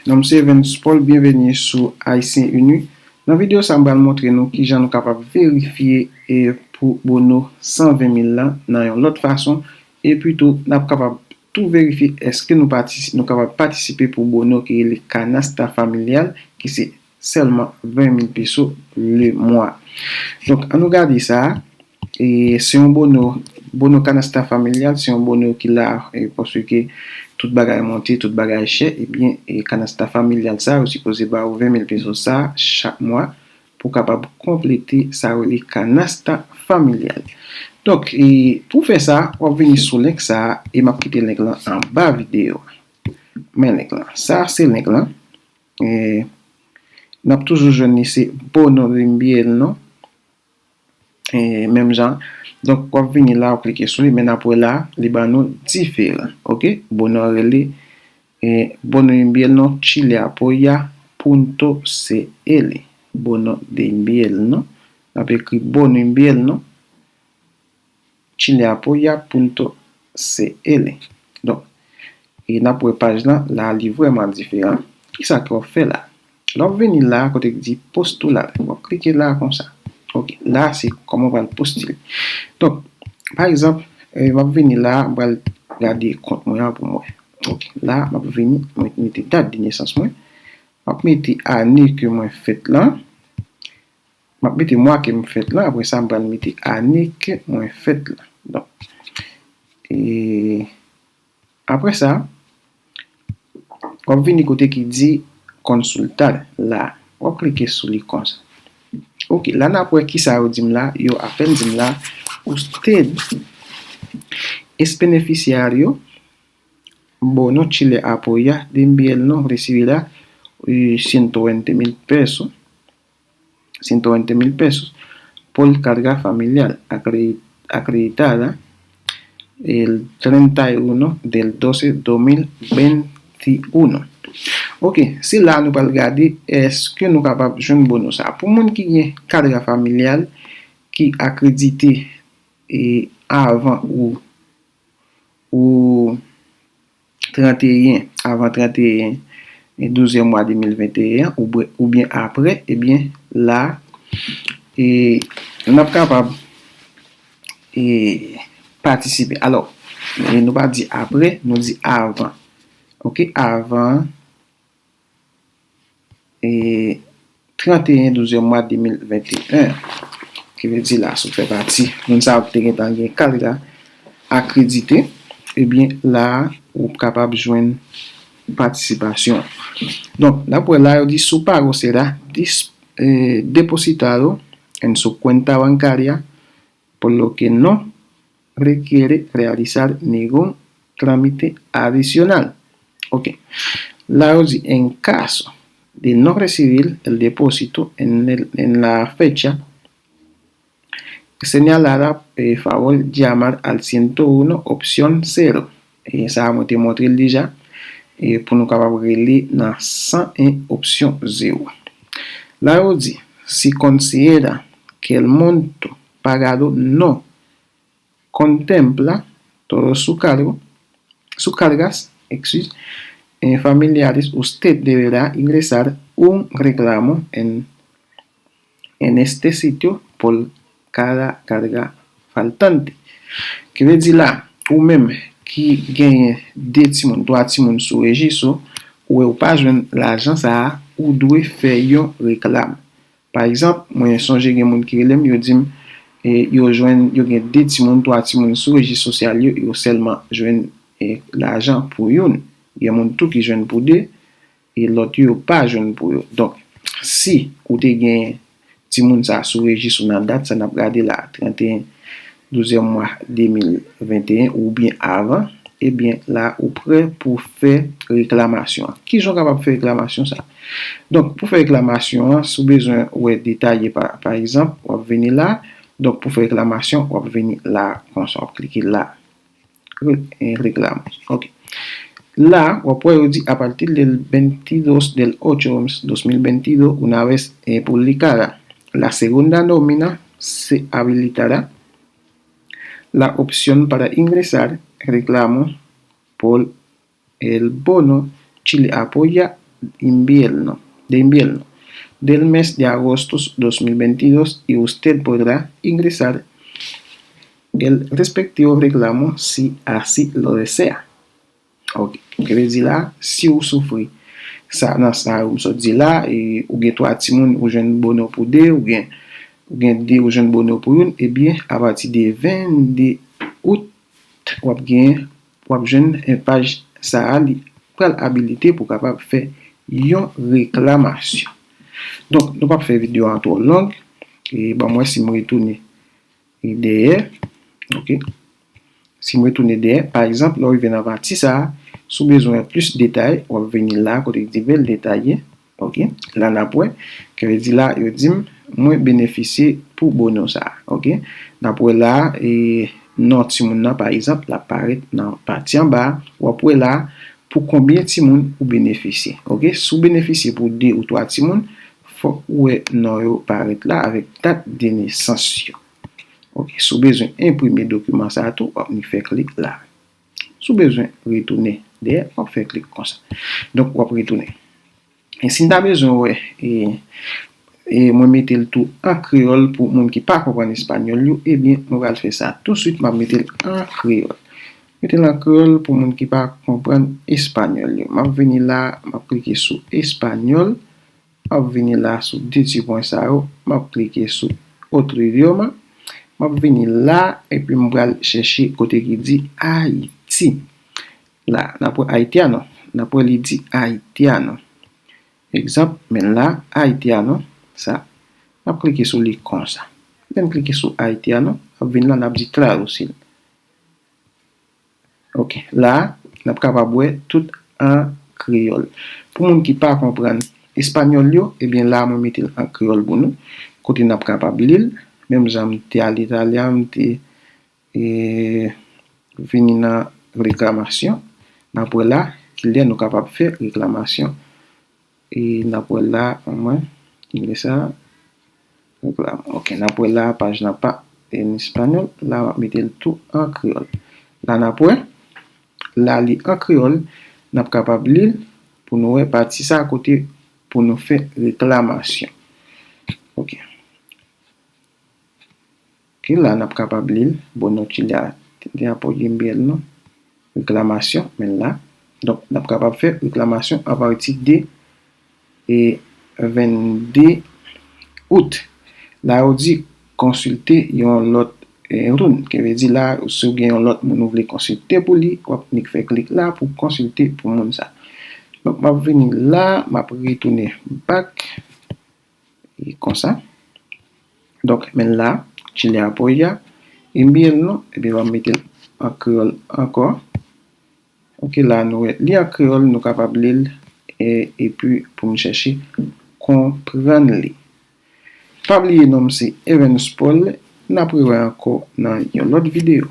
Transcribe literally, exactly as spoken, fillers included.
Non m se Evens Paul, byenveni sou Ayisyen Ini. Nan videyo sa a, m pral montre nou kijan nou kapab verifye e pou bono san ven mil lan nan yon lòt fason, epi tou n ap kapab tou verifye èske nou patisi-, nou kapab patisipe pou bono ki rele Canasta Familial, ki se sèlman ven mil peso le mwa. Donk, ann nou gade sa. E se yon bono, bono Canasta Familial, se yon bono ki la, e paske tout bagay monte, tout bagay chè, ebyen, e Canasta Familial sa, yo sipoze ba ou ven mil peso sa chak mwa pou kapab konplete sa yo rele Canasta Familial. Donk, e pou fè sa, w ap vini sou link sa, e m ap kite link lan anba videyo a. Men link lan. Sa se link lan. E n ap toujou jwenn li, se bono de invierno. E menm jan. Donk, w ap vini la, w klike sou li, men n ap wè la, li ban nou diferan. Oke? Bono an rele, e, bono de invierno Chile apoya punto C L. Bono de invierno. N ap ekri bono de invierno Chile apoya punto C L. Donk, e n ap wè paj lan, la li vrèman diferan. Kisa ke w ap fè la? Lè w ap vini la, kote ki di postular, w ap klike la konsa. Oke, la se kòman w pral postile. Donk, pa egzanp, e, m ap vini la, m pral gade kont mwen an pou m wè. Oke, la, m ap vini, mwen mete dat de nesans mwen. M ap mete ane ke mwen fèt lan. M ap mete mwa ke m fèt lan, apre sa, m pral mete ane ke mwen fèt lan. Donk, e, apre sa, w ap vini kote ki di consultar la. W ap klike sou li konsa. Oke, la n ap wè kisa yo di m la. Yo apèn di m la, usted es beneficiario bono Chile apoya de invierno recibirá, eh, ciento veinte mil pesos, ciento veinte mil pesos por carga familiar acre-, acreditada el treinta y uno del doce dos mil veintiuno. Oke, se la nou pral gade èske nou kapab jwenn bono sa. Pou moun ki gen carga familial ki akredite, e, avan ou, ou tranteyen, avan tranteyen e douzèm mwa de mil venteyen an, oubyen, oubyen apre, ebyen, la, e, n ap kapab, e, patisipe. Alò, e, nou pa di apre, nou di avan. Oke, avan, e, tranteyen douzèm mwa de mil venteyen. Ki vle di la, si w fè pati moun sa yo ki te gentan gen carga akredite, ebyen, la, ou kapab jwenn patisipasyon. Donk, n ap wè la, yo di su pago será dis-, eh, depositado en su cuenta bancaria, por lo que no requiere realizar ningún trámite adicional. Ok. La yo di, en caso de no recibir el depósito en el, en la fecha señalada, eh, favor llamar al ciento uno, opción cero. E sa a mwen te montre l deja. E pou nou kapab rele nan san en, opsyon zewo. La yo di, si considera que el monto pagado no contempla todos sus cargo, sus cargas, excuse, eh, familiares, usted deberá ingresar un reclamo en, en este sitio por cada carga faltante. Ki vle di la, ou menm ki genyen de timoun, twa timoun sou rejis ou, ou wè ou pa jwenn lajan sa a, ou dwe fè yon reklam. Pa egzanp, mwen sonje gen moun ki rele m, yo di m, e, yo jwenn, yo gen de timoun, twa timoun sou rejis sosyal yo, yo sèlman jwenn, e, lajan pou youn. Gen moun tou ki jwenn pou de, e lòt yo, yo pa jwenn pou yo. Donk, si ou te gen timoun sa sou rejis ou nan dat sa n ap gade la, trannteyen douzèm mwa de mil venteyen oubyen avan, ebyen, la ou prè pou fè reklamasyon an. Kijan w kapab fè reklamasyon sa? Donk, pou fè reklamasyon an, si w bezwen wè detaye, pa, pa egzanp, w ap vini la. Donk, pou fè reklamasyon, w ap vini la, konsa, w ap klike la. Re-, eh, reklamo. Ok. La, w ap wè yo di, a partir del veintidós del ocho dos mil veintidós, una vez, eh, publicada la segunda nómina, se habilitará la opción para ingresar reclamo por el bono Chile Apoya invierno, de invierno, del mes de agosto dos mil veintidós, y usted podrá ingresar el respectivo reclamo si así lo desea. Ok. Sa vle di la, si ou soufri sa, nan sa yo m sot di la, e ou gen twa timoun, ou jwenn bono pou de, ou gen, ou gen de, ou jwenn bono pou youn, ebyen, apati de venndde out, w ap gen, w ap jwenn, e, paj sa a, li pral abilite pou w kapab fè yon reklamasyon. Donk, nou p ap fè videyo a twò long. E ban m wè si m retounen e dèyè. Ok. Si m retounen dèyè, pa egzanp, lè w rive nan pati sa a, si w bezwen plis detay, w ap vini la kote ki di byen detaye. Ok. La n ap wè, ki vle di la, yo di m, mwen benefisye pou bono sa a. Ok. N ap wè la, e, non timoun nan, pa egzanp, l ap parèt nan pati anba a. W ap wè la, pou konbyen timoun ou benefisye. Ok. Si w benefisye pou de ou twa timoun, fòk ou wè non yo parèt la avèk dat de nesans yo. Ok, si w bezwen enprime dokiman sa a tou, w ap nik fè klik la. Si w bezwen retounen dèyè, w ap fè klik konsa. Donk, w ap retounen. E si n ta bezwen wè, e, e mwen mete l tou an kreyòl pou moun ki pa konprann espanyòl yo, ebyen, mwen pral fè sa touswit, m ap mete l an kreyòl. Mete l an kreyòl pou moun ki pa konprann espanyòl yo. M ap vini la, m ap klike sou espanyòl. M ap vini la sou de ti pwen sa yo. M ap klike sou otro idioma. M ap vini la, epi m pral chèche kote ki di Ayiti. La, n ap wè haitiano. N ap wè li di haitiano. Egzanp, men la, haitiano, sa. M ap klike sou li konsa. Lè m klike sou haitiano, m ap vin la, n ap di traducir. Ok, la, n ap kapab wè tout an kreyòl. Pou moun ki pa konprann espanyòl yo, ebyen la, mwen mete l an kreyòl pou nou, kote n ap kapab li l. Menm jan m te al Italya, m te, e, vini nan reklamasyon. N ap wè la, kilè nou kapab fè reklamasyon. E n ap wè la, mwen, kilè sa, reklamo. Ok, n ap wè la, paj lan pa en espanyòl. La, m ap mete l tou an kreyòl. La, n ap wè, la, li an kreyòl. N ap kapab li l pou nou wè pati sa kote pou nou fè reklamasyon. Ok. Ok, la n ap kapab li l. Bono Chile a te apoye m byen non. Reklamasyon, men la. Donk, n ap kapab fè reklamasyon apati de, e, vennde out. La, yo di konsilte yon lòt, e, moun. Ki vle di la, si w gen yon lòt moun ou vle konsilte pou li, w ap nik fè klik la pou konsilte pou moun sa. Donk, m ap vini la, m ap retounen back. E konsa. Donk, men la, Chile apoya, enbyen non, ebyen, w ap mete l an kreyòl ankò. Ok, la, nou wè, li an kreyòl, nou kapab li l, e, epi pou nou chèche konprann li. Pa bliye, non m se Evans Paul, n ap rewè ankò nan yon lòt videyo.